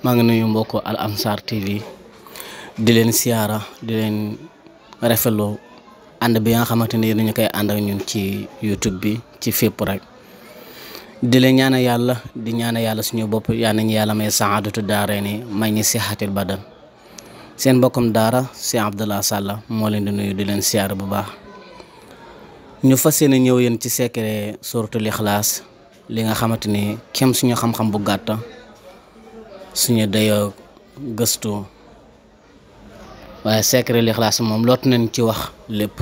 maa ngi nuyu mbokk Al Ansar TV di leen siyaara di leen rafetlu ànd bi nga xamante ni dañu koy ànd ak ñun ci YouTube bi ci fépp rek di leen ñaanal yàlla di ñaanal yàlla suñu bopp yaa nañu yàlla may saadatu daarayni may ñi sixatil badan seen mbokkum daara Cheikh Abdallah Sall moo leen di nuyu di leen siyaara bu baax ñu fas yéene ñëw yéen ci secret suratul Ixlaas li nga xamante ni kem suñu xam-xam bu gàtt suñu dayoo gëstu waaye secret l'Ixlaas moom loot nañ ci wax lépp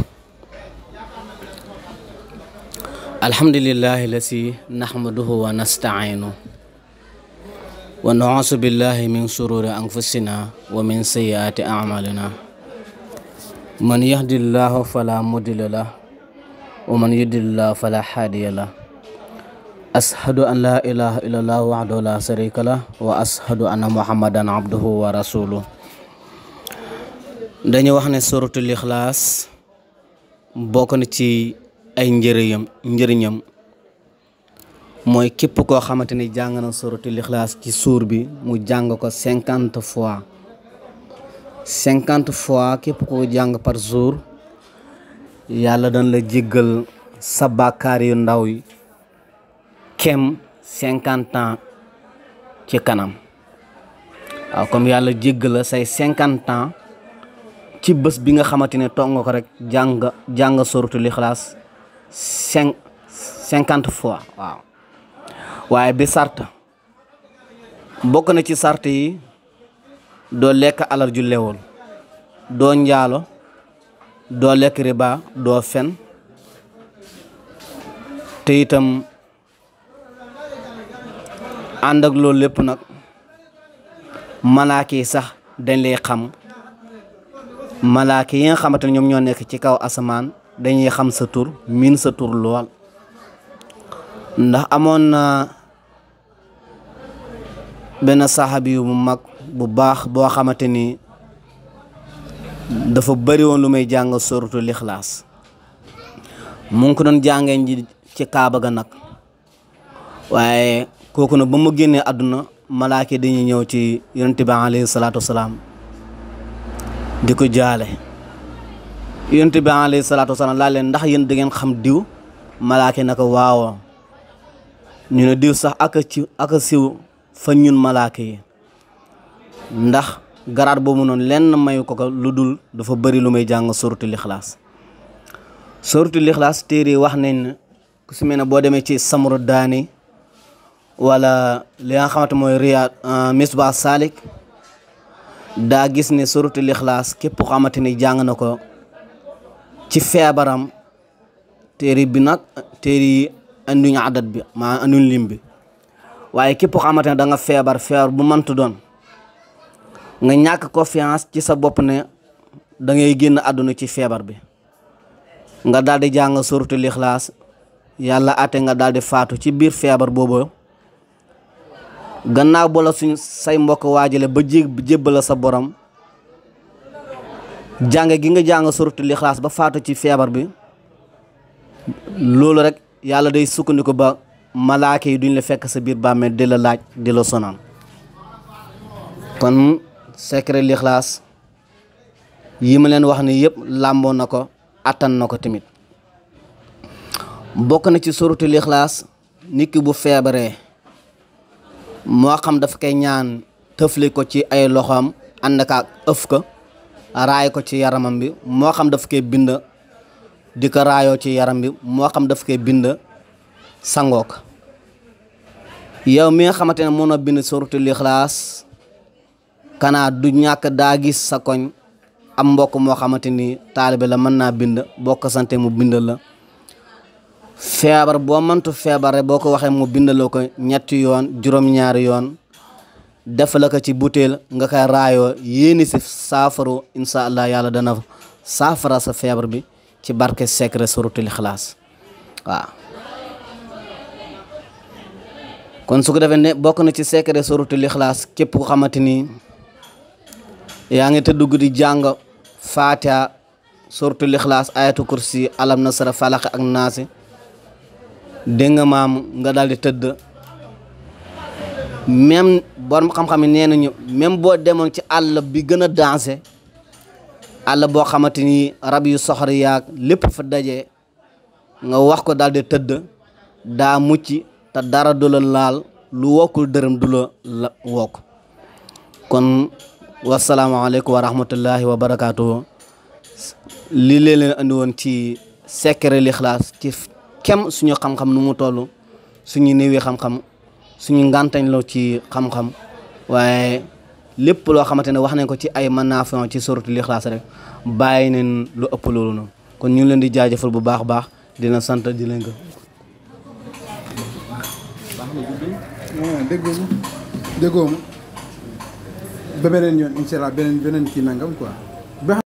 alhamdulillahi lasi nahmaduhu wa nasta'inu wa na'uuzu billahi min sururi anfusina wa min sayyiati a'malina man yahdillahu fala mudilla lahu wa man yudlil fala hadiya lahu ashhadu an la ilaha illallah wahdahu la sharika lah wa ashhadu anna muhammadan abduhu wa rasuluh dañu wax ne suratul Ixlaas bokk na ci ay njëriñam mooy képp koo xamante ni jàng na suratul Ixlaas ci suur bi mu jàng ko 50 fois képp koo jàng par jour yàlla dañ la jéggal sa bàkkaar yu ndaw yi kem 50 ans ci kanam waaw comme yàlla jéggal la say 50 ans ci bés bi nga xamante ne toog nga ko rek jàng suratul Ixlaas 50 fois waaw waaye bi sart bokk na ci sart yi doo lekk alal ju lewul doo njaalo doo lekk riba doo fen te itam ànd ak loolu lépp nag malaaka yi sax dañ lay xam malaaka yi nga xamante ne ñoom ñoo nekk ci kaw asamaan dañuy xam sa tur miin sa tur lool ndax amoon na benn saxaabi yu bu mag bu baax boo xamante ni dafa bëri woon lu may jàng suratul Ixlaas mu ngi ko doon jàngee ji ci kaaba ga nag waaye kooku nag ba mu génnee àdduna malaaka yi dañuy ñëw ci yonent bi alayhi salaatu wasalaam di ko jaale yonent bi alayhi salaatu wasalaam laa leen ndax yéen da ngeen xam diw malaaka yi naka waaw ñu ne diw sax ak siw fa ñun malaaka yi ndax garaat boobu noonu lenn mayu ko lu dul dafa bëri lu may jàng suratul Ixlaas suratul Ixlaas téere wax nañ ku si mel ne boo demee ci Samru Daani wala li nga xamante mooy Riyaad Misbah Salik daa gis ne suratul Ixlaas képp ko xamante ni jàng na ko ci feebaram téere bi nag téere yi anduñ adat bi maa anduñ lim bi waaye képp ko xamante ne da nga feebar bu mëntu doon nga ñàkk confiance ci sa bopp ne da ngay génn àdduna ci feebar bi nga daal di jàng suratul Ixlaas yàlla ate nga daal di faatu ci biir feebar boobu gannaaw ba la suñ say mbokk waajale ba jébbala sa borom jàng gi nga jàng suratul Ixlaas ba faatu ci feebar bi loolu rek yàlla day sukkandiku ba malaaka yi duñ la fekk sa biir bàmmeel di la laaj di la sonal kon secret l'Ixlaas yi ma leen wax ni yëpp làmboo na ko attan na ko tamit bokk na ci suratul Ixlaas nit ki bu feebaree moo xam dafa koy ñaan tëfli ko ci ay loxoom ànd ak ëf ko raay ko ci yaramam bi moo xam dafa koy bind di ko raayoo ci yaram bi moo xam dafa koy bind sangoo ko yow mi nga xamante ne mën a bind suratul Ixlaas kanaa du ñàkk daa gis sa koñ am mbokk moo xamante ni taalibe la mën naa bind bokk sante mu bind la feebar boo mëntu feebar rek boo ko waxee mu bindaloo ko ñetti yoon juróom-ñaari yoon def la ko ci butéel nga koy raayoo yéeni si saafaru insha allah yàlla dana saafara sa feebar bi ci barke secret suratul Ixlaas waaw kon su ko defee ne bokk na ci secret suratul Ixlaas képp ku xamante ni yaa ngi tëdd di jàng Faatiha suratul Ixlaas ayatu kursi alam nasara falaq ak naasi dégg nga maam nga daal di tëdd même borom xam-xam yi nee nañu même boo demoon ci àll bi gën a dansé àll boo xamante ni rab yu soxor yaag lépp fa daje nga wax ko daal di tëdd daa mucc te dara du la laal lu wokkul dërëm du la wokk. kon wasalaamaaleykum wa rahmatullahi wa barakaatuhu lii leen andi woon ci secret lixlaas ci kem suñu xam-xam nu mu toll suñu néewi xam-xam suñu ngàntañ loo ci xam-xam waaye lépp loo xamante ne wax nañ ko ci ay manaafion ci suratul lixlaas rek bàyyi neen lu ëpp loolu noonu kon ñu ngi leen di jaajëfal bu baax a baax dina sant di leen gëm. déggoo ma ba beneen yoon incha allah beneen kii nangam quoi.